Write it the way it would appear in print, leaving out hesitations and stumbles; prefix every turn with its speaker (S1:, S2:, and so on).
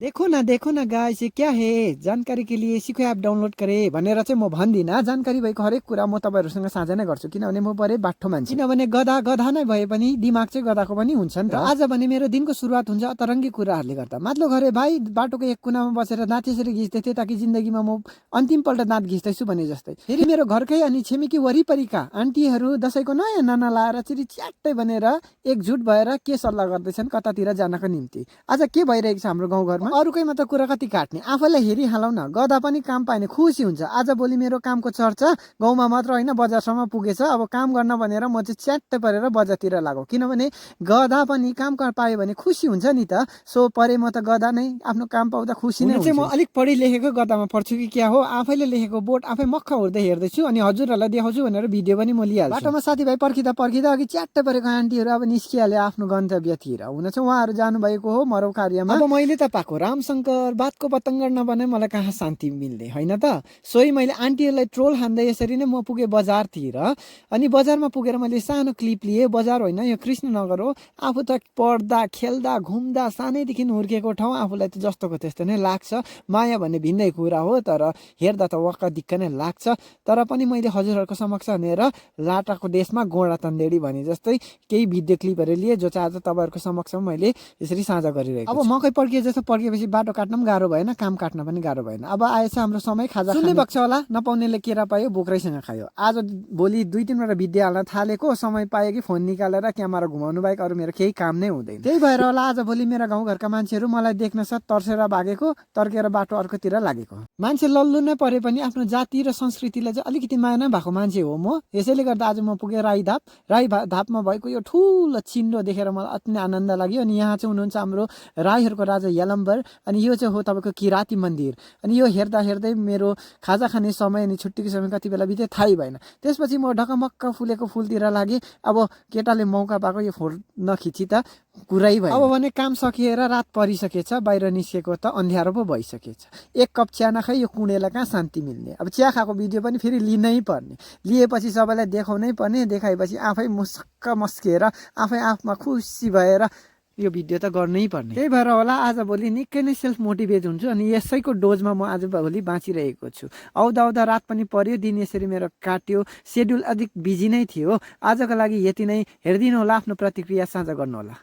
S1: देखो ना गाइस, ये क्या है? जानकारी के लिए सिको एप डाउनलोड करे भनेर चाहिँ म भन्दिनँ। जानकारी भएको हरेक कुरा म तपाईँहरूसँग साझा नै गर्छु, किनभने म परे बाठो मान्छे। किनभने गधा गधा नै भए पनि दिमाग चाहिँ गधाको पनि हुन्छ नि त। आज भने मेरो दिनको सुरुवात हुन्छ अतरङ्गी कुराहरूले गर्दा। माथिल्लो घरे भाइ बाटोको एक कुनामा बसेर दाँत यसरी घिच्दै थिएँ ताकि जिन्दगीमा म अन्तिमपल्ट दाँत घिच्दैछु भने जस्तै। फेरि मेरो घरकै अनि छिमेकी वरिपरिका आन्टीहरू दसैँको नयाँ नाना लाएर चिरी च्याट्टै भनेर एकजुट भएर के सल्लाह गर्दैछन् कतातिर जानको निम्ति। आज के भइरहेको छ हाम्रो गाउँघरमा? अरूकैमा त कुरा कति काट्ने, आफैलाई हेरिहालौ न। गधा पनि काम पाएन खुसी हुन्छ। आज भोलि मेरो कामको चर्चा गाउँमा मात्र होइन बजारसम्म पुगेछ। अब काम गर्न भनेर म चाहिँ च्याट्टै परेर बजारतिर लागौ, किनभने गधा पनि काम पायो भने खुसी हुन्छ नि त। सो परे म त गधा नै, आफ्नो काम पाउँदा खुसी नै हुन्छ। म अलिक पढी लेखेको गधामा पढ्छु कि क्या हो, आफैले लेखेको बोर्ड आफै मक्ख उड्दै हेर्दैछु अनि हजुरहरूलाई देखाउँछु भनेर भिडियो पनि म लिइहाल्छु। बाटोमा साथीभाइ पर्खिँदा पर्खिँदा अघि च्याट्टै परेको आन्टीहरू अब निस्किहाल्यो आफ्नो गन्तव्यतिर। हुन चाहिँ उहाँहरू जानुभएको हो मरौ कार्यमा। अब मैले त पाएको रामशङ्कर बातको पतङ्ग नबने मलाई कहाँ शान्ति मिल्ने होइन त। सोही मैले आन्टीहरूलाई ट्रोल हान्दै यसरी नै म पुगेँ बजारतिर। अनि बजारमा पुगेर मैले सानो क्लिप लिएँ। बजार होइन, यो कृष्णनगर हो। आफू त पढ्दा खेल्दा घुम्दा सानैदेखि हुर्केको ठाउँ, आफूलाई त जस्तोको त्यस्तो नै लाग्छ। माया भन्ने भिन्दै कुरा हो, तर हेर्दा त वक्क दिक्क नै लाग्छ। तर पनि मैले हजुरहरूको समक्ष भनेर लाटाको देशमा गोडा तन्देडी भने जस्तै केही भिडियो क्लिपहरू लिए, जो चाहिँ आज तपाईँहरूको समक्षमा मैले यसरी साझा गरिरहेको छु। अब मकै पड्किए जस्तो पड्किएपछि बाटो काट्न पनि गाह्रो भएन, काम काट्न पनि गाह्रो भएन। अब आएछ हाम्रो समय खाजा सुन्ने बक्छ होला, नपाउनेले केरा पायो बोक्रैसँग खायो। आज भोलि 2-3वटा भिडियो हाल्न थालेको, समय पायो कि फोन निकालेर क्यामेरा घुमाउनु बाहेक अरू मेरो केही काम नै हुँदैन। त्यही भएर होला आज भोलि मेरा गाउँघरका मान्छेहरू मलाई देख्न साथ तर्सेर भागेको, तर्केर बाटो अर्कोतिर लागेको। मान्छे लल्लु नै परे पनि आफ्नो जाति र संस्कृतिलाई चाहिँ अलिकति माया नै भएको मान्छे हो म। यसैले गर्दा आज म पुगेँ राईधाप। राईधापमा भएको यो ठुलो चिन्डो देखेर मलाई अति नै आनन्द लाग्यो। अनि यहाँ चाहिँ हुनुहुन्छ हाम्रो राईहरूको राजा यलम्बर, अनि यो चाहिँ हो तपाईँको किराती मन्दिर। अनि यो हेर्दा हेर्दै मेरो खाजा खाने समय अनि छुट्टीको समय कति बेला बित्यो थाहै भएन। त्यसपछि म ढकमक्क फुलेको फुलतिर लागेँ। अब केटाले मौका पाएको यो फोटो नखिची त कुरै भयो। अब भने काम सकिएर रात परिसकेछ, बाहिर निस्केको त अन्ध्यारो पो भइसकेछ। एक कप चिया नखाइ यो कुँडेलाई कहाँ शान्ति मिल्ने। अब चिया खाएको भिडियो पनि फेरि लिनै पर्ने, लिएपछि सबैलाई देखाउनै पर्ने। देखाएपछि आफै मुस्क मस्किएर आफै आफमा खुसी भएर यो भिडियो त गर्नै पर्ने। त्यही भएर होला आज भोलि निकै नै सेल्फ मोटिभेट हुन्छु अनि यसैको डोजमा म आज भोलि बाँचिरहेको छु। आउँदा आउँदा रात पनि पर्यो, दिन यसरी मेरो काट्यो। सेड्युल अलिक बिजी नै थियो। आजको लागि यति नै। हेरिदिनु होला, आफ्नो प्रतिक्रिया साझा गर्नुहोला।